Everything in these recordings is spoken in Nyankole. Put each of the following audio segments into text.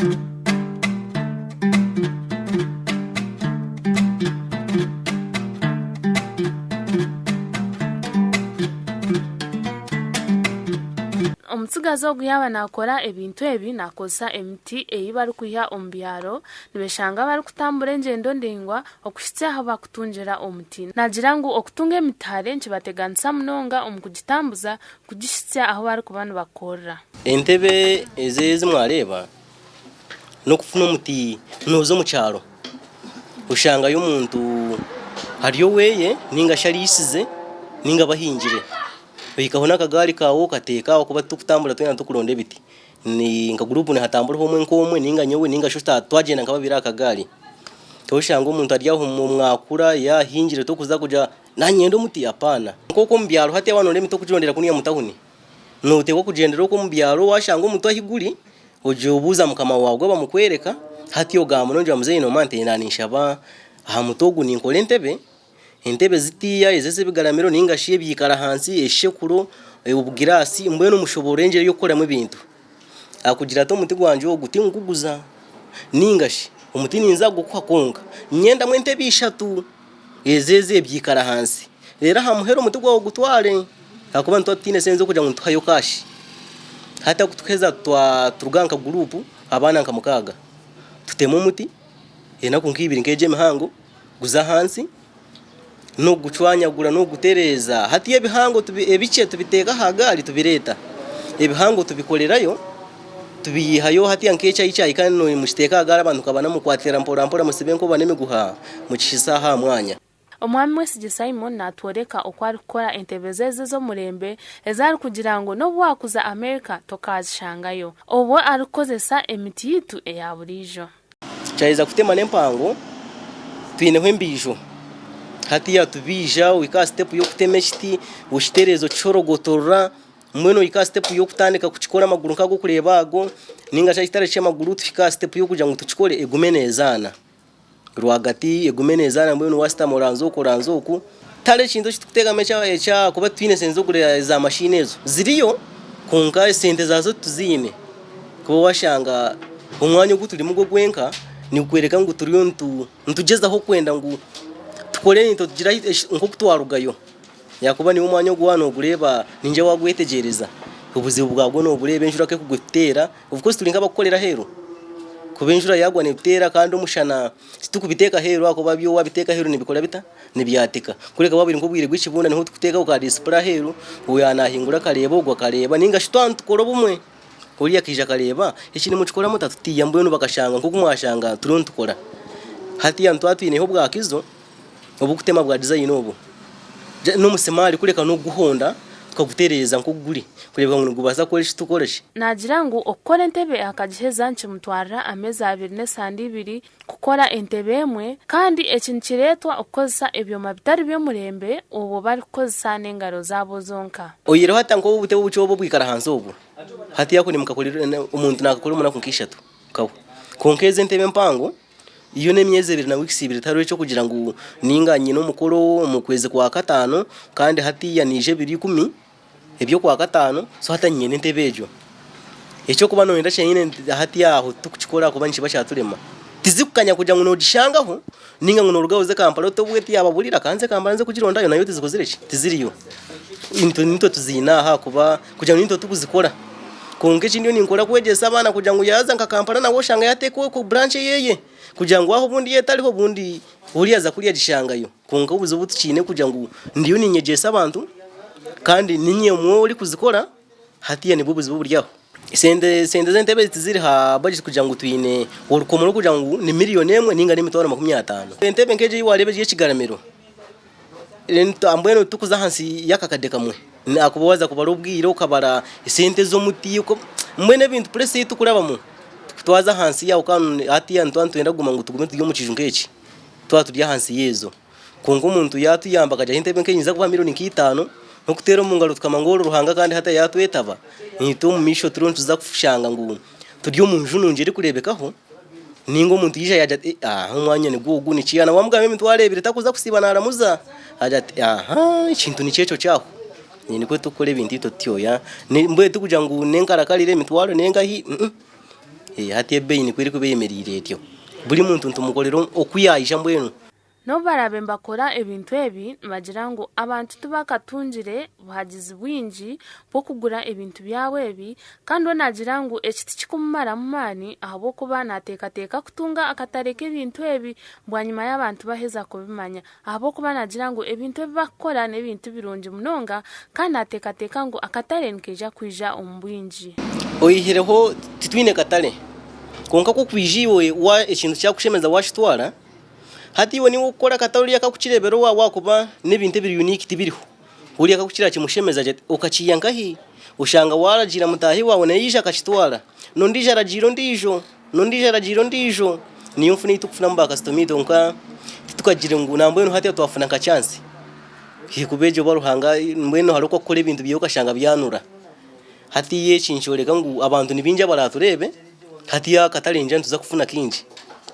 Omutsigazi ogu yaaba naakora ebintu ebi naakozesa emiti ei barikwiha omu byaro, nibeshanga barikutambura engyendo ndaingwa okuhitsya ahu bakutungira omuti. Naagira ngu okutunga emiti hare nikibateganisa munonga omu kugitambuza kugihitsya ahu barikuba nibakorera. Entebe ezi ezi mwareeba n'okufuna omuti nooza omu kyaro oshangayo omuntu ari oweye ninga shi ariisize ninga bahingire ohikaho n'akagaari kaawe okateeka aho ahakuba titurikutambura twena turikuronda ebiti. Nka guruupu nihatamburaho omwe nk'omwe ninga nyowe ninga shi twagyenda nka babiri aha kagaari. Toshanga omuntu ari aho mwakura yaahingire tokuza kugira naanye nyenda omuti hapaana. Nk'oku omu byaro hati waaba nooronda emiti okugirondera kunuya omu tawuni, nooteekwa kugyendera okwo omu byaro waashanga omuti ahu guri ogye obuuza mukama waagwo bamukworeka hati ogamba noogira muzeeyi noomanya nti naanye ninshaba aha muti ogu ninkora entebe. Entebe zitiiya ezi ez'ebigaramiro nainga shi ebiikaro ahansi, eshekuro, obugiraasi mbwenu mushoboorore engyeri y'okukoramu ebintu. Akugira ati omuti gwangye ogu tingukuguza nainga shi omuti ninza kugukuha kwonka ninyendamu entebe ishatu ezi ez'ebiikaro ahansi reero aha muheru omuti gwawe ogutware ahakuba nituba tutaine sente z'okugira ngu nituhayo kaashi. Hati ku tukuheza turuga nka guruupu abaana nka mukaaga tutema omuti enaku nk'ibiri nk'egyo emihango. Guza ahansi n'okugucwanyagura n'okugutereeza. Hati ebihango ebikye tubiteeka aha gaari tubireeta. Ebihango tubikorerayo tubiihayo hati nk'ekyayi kyahika mukiteeka aha gaari abantu mukaba mukwatira mpora mpora musiba enkoba n'emiguha mukihisa aha mwanya. Omwami Mwesigye Simon natworeka oku arikukora entebe ze ez'omurembe ezi arikugira ngu n'obu waakuza America tokaazishangayo obwo arikukozesa emiti yaitu eya buriijo. Kyaheza kutema n'empango twineho embiijo hatiiya tubiija ohika aha sitepu y'okutema ekiti okitereeza okishorogotorora mbwenu ohika aha sitepu y'okutandika kukikora amaguru nk'agu orikureeba ago ninga shi kitari ky'amaguru tuhika aha sitepu y'okugira ngu tukikore egume neezaana rwagati egume neezaana mbwenu waashutama oranze oku oranze oku. Tihariho ekintu eki turikuteekamu ahakuba titwine sente z'okugura za mashini ezo ziriyo kwonka esente zaazo tituziine. Kuba washanga omwanya ogu turimu gwo gwenka nigukworeka ngu turiyo nitugyezaho kwenda ngu tukore naitwe tugire nk'oku twarugayo. Ahakuba niiwe omwanya ogu waaba noogureeba niingira waagwetegyereza, obuzibu bwagwo noobureeba enjura ku erikuguteera, of course turi nk'abarikukorera aheeru, kuba enjura yaagwa neetuteera kandi omushana titurikubiteeka aheeru ahakuba byo waabiteeka aheeru nibikora bita? Nibyatika. Kureka bwaba buri nk'obwire bw'ekibunda niho turikuteekaho ka disipure aheeru, ogu yaaba naahingura akareeba ogu akareeba nainga shi twaba nitukora obumwe. Oriya akaija akareeba, eki nimukikora muta? Tuti mbwenu bakashanga nk'oku mwashanga turiyo nitukora. Hatiiya nitwaba twineho obwakizo obw'okutema bwa dizayini obu, n'omusimaari kureka n'okuguhonda tukagutereeza nk'oku guri kureebeka ngu nigubaasa kukora eki turikukora ki. Naagira ngu okukora entebe akagiheza nikimutwarira ameezi abiri n'esande ibiri kukora entebe emwe kandi eki nikireetwa okukozesa ebyoma bitari by'omurembe obwo barikukozesa n'engaro zaabo zonka. Oyihireho hati nk'obu obutebe obukye obu obwikara ahansi obu, hati ako nimukakora omuntu naakakora omu naku nk'ishatu kahwa. Kwonka ezi entebe empango yo n'emyezi ebiri na wiikisi ibiri tihariho eky'okugira ngu ninga nyine omukoro omu kwezi kwa kataano kandi hatiiya niija ebiro ikumi eby'okwakataano so hati niinyenda entebe egyo. Eky'okuba nooyenda kyenyine hati aho titukukikora ahakuba nikiba kyaturema. Tizikukanya kugira ngu noogishangaho ninga ngu nooruga oze Kampala oti obwo eti yaababurira ka nze Kampala nze kugirondayo nayo tizikozire ki? Tiziriyo. Itwe nitwe tuziine aha ahakuba kugira ngu nitwe turikuzikora. Kwonka eki ndiyo ninkora kwegyesa abaana kugira ngu yaaza nka Kampala nawe oshanga yaateeka okwe branch eyeye kugira ngu aho obundi yo etariho obundi oriya aza kuriya agishangayo. Kwonka obuzibu obu tukiine kugira ngu ndiyo ninyegyesa abantu kandi niinye omwe orikuzikora hatiiya nibwo buzibu oburi aho. Sente sente z'entebe ezi tiziri ha budget kugira ngu twine orukomo rw'okugira ngu ni miriyoni emwe ninga n'emitwaro 50. Entebe nk'egyo ei waareeba egi ey'ekigaramiro mbwenu titukuza ahansi y'akakadde kamwe ahakuba waaza kubara obwire okabara esente z'omuti mbwenu ebintu pressure ei turikurabamu twaza ahansi yaho kandi hatiiya nituba nitwenda kuguma ngu tugume turi omu kiju nk'eki. Twaba turi ahansi y'ezo. Kwonka omuntu yaatuyamba akagira entebe nk'enyinza kuba miriyoni nk'itaano, n'okuteera omu ngaro tukamanya ngu ori Ruhanga kandi hati yaatwetaba, naitwe omu maisho turiyo nituza kushanga ngu turi omu nju nungi erikureebekaho, nainga omuntu yaija yaagira ati aha omwanya nigwo ogu nikiihana waamugamba emitwaro ebiri takuza kusiiba naaramuza, agira ati aha ekintu nikyo ekyo kyaho. Nikwo turikukora ebintu itwe tutyo. Mbwenu tikugira ngu n'enkarakarire emitwaro n'engahi. Hati ebeeyi nikwo erikuba eyemereire etyo. Buri muntu nitumukorera oku yaija mbwenu. N'obu baraabe nibakora ebintu ebi, nibagira ngu abantu tibakatungire buhagizi bwingi bw'okugura ebintu byabo ebi kandi we naagira ngu eki tikikumumaramu maani ahabw'okuba naateekateeka kutunga akatare k'ebintu ebi bwanyima y'abantu baheza kubimanya ahabw'okuba naagira ngu ebintu ebi barikukora n'ebintu birungi munonga kandi naateekateeka ngu akatare nikaija kwija omu bwingi. Oyihireho titwine katare kwonka ku okwija iwe ekintu kyakushemeza wakitwara, Hati iwe niiwe okukora akatare oriya akakukireebera owaawe ahakuba n'ebintu ebiri unique tibiriho. Oriya akakukira kimushemeza gye okakiiha nkahi? Oshanga waaragiira mutaahi waawe nawe yaija akakitwara, n'ondiijo aragiira ondiijo, n'ondiijo aragiira ondiijo. Niyo nfuna ei turikufunamu baakasitoma itwe kwonka titukagire ngu nambwenu hati twafuna nka chance kuba egyo oba Ruhanga mbwenu hariho oku arikukora ebintu bye okashanga byanura. Hati eki nikyoreka ngu abantu ni baingi abaraatureebe. Hati akatare ningira nituza kufuna kaingi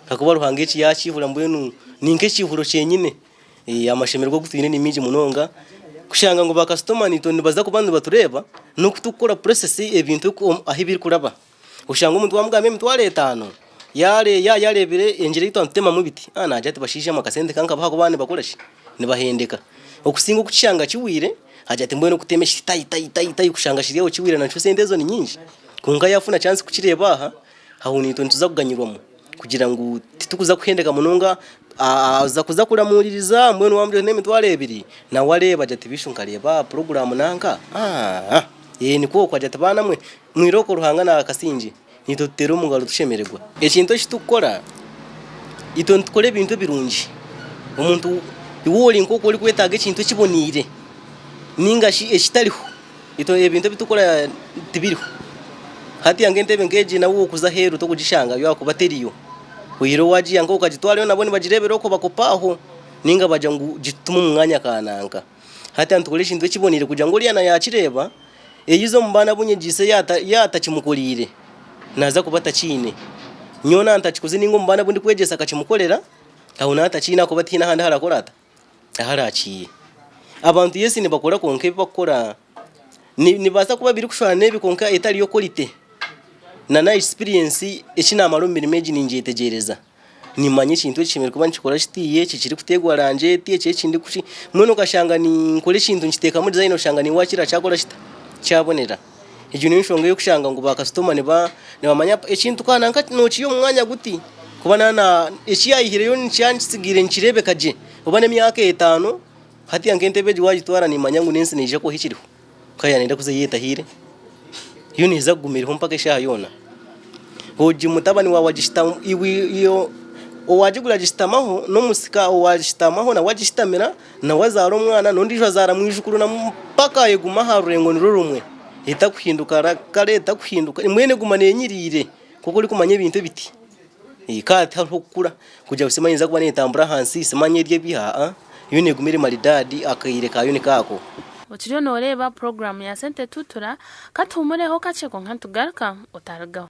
ahakuba Ruhanga eki yakiihura mbwenu ni nk'ekiihuro kyenyine. Amashemererwa agu twine ni maingi munonga kushanga ngu bakasitoma naitwe nibaza kuba nibatureeba n'oku turikukora process ebintu ahu birikuraba. Oshanga omuntu wamugamba emitwaro etaano yareebire engyera ei twatutemamu ebiti naagira ati bashaija mwe akasente kankabaha ahakuba nibakora ki? Nibahendeka. Okusinga okukishanga kihweire agira ati mbwenu okutema ekiti tayi tayi tayi tayi kushanga kiri aho kihweire nakyo sente ezo ni nyingi. Kwonka yaafuna chance kukireeba aha, aho naitwe nituza kuganyirwamu kugira ngu titukuza kuhendeka munonga aza kuza kuramuuririza mbwenu waamugira oti n'emitwaro ebiri nawe areeba agira ati biishu nkareeba aha puroguraamu nanka aah nikwo okwo agira ati baana mwe mwirooko Ruhanga naakasingye naitwe tuteere omu ngaro tushemererwa. Ekintu eki turikukora itwe nitukora ebintu ebirungi omuntu iwe ori nk'oku orikwetaaga ekintu ekiboneire ninga shi ekitariho. Itwe ebintu ebi turikukora tibiriho. Hati nk'entebe nk'egi nawe okuza aheeru tokugishanga ahakuba teriyo. Oyihireho waagiiha nka okagitwarayo nabo nibagireebera okwo bakopa aho nainga bagira ngu gitume omu mwanya kananka. Hati nitukora ekintu ekiboneire kugira ngu oriya na yaakireeba, yaiza omu baana abu nyegyeise yaaba atakimukoreire, naaza kuba atakiine. Nyowe naaba ntakikozire nainga omu baana abu ndikwegyesa akakimukorera, aho naaba atakiine ahakuba tihaine ahandi ahu arakora ata? Ahu araakiire. Abantu yes nibakora kwonka ebi barikukora nibibaasa kuba birikushushana n'ebi kwonka etari yo quality. Na na experience eki naamara omu mirimo egi ningyetegyereza. Nimmanya ekintu eki kishemereire kuba nikikora kitiiya, eki kirikuteerwa rangi eti, eki ekindi kuki. Mbwenu okashanga ninkora ekintu nkiteekamu design oshanga niiwe waakira kyakora kita? Kyabonera. Egyo niyo nshonga ey'okushanga ngu baakasitoma nibamanya ekintu ka nanka nookiiha omu mwanya guti kuba na eki yaayihireyo kyakitsigaire nikireebeka gye oba n'emyaka etaano hatiiya nk'entebe egi waagitwara niimanya ngu n'ensi neija kuhwaho ekiriho ka yaaba neeyenda kuza ei etahiire yo neeza kuguma eriho mpaka eshaaha yoona. Ogi mutabani waawe agishutami iwe owaagigura agishutamaho n'omusika owaagishutamaho nawe agishutamira Nawe azaara omwana n'ondiijo azaara mwijukuru na mpaka eguma aha rurengo nirwo rumwe etakuhinduka kare etakuhinduka mbwenu eguma nenyiriire nk'oku orikumanya ebintu ebiti. Ka tihariho kukura kugira ngu simanya neeza kuba netambura ahansi simanya erye ebi aa yo neguma eri maridadi akaire kaayo niko ako. Okiriyo nooreeba puroguraamu ya Sente Tutura, ka tuhumureho kakye kwonka nitugaruka, otarugaho.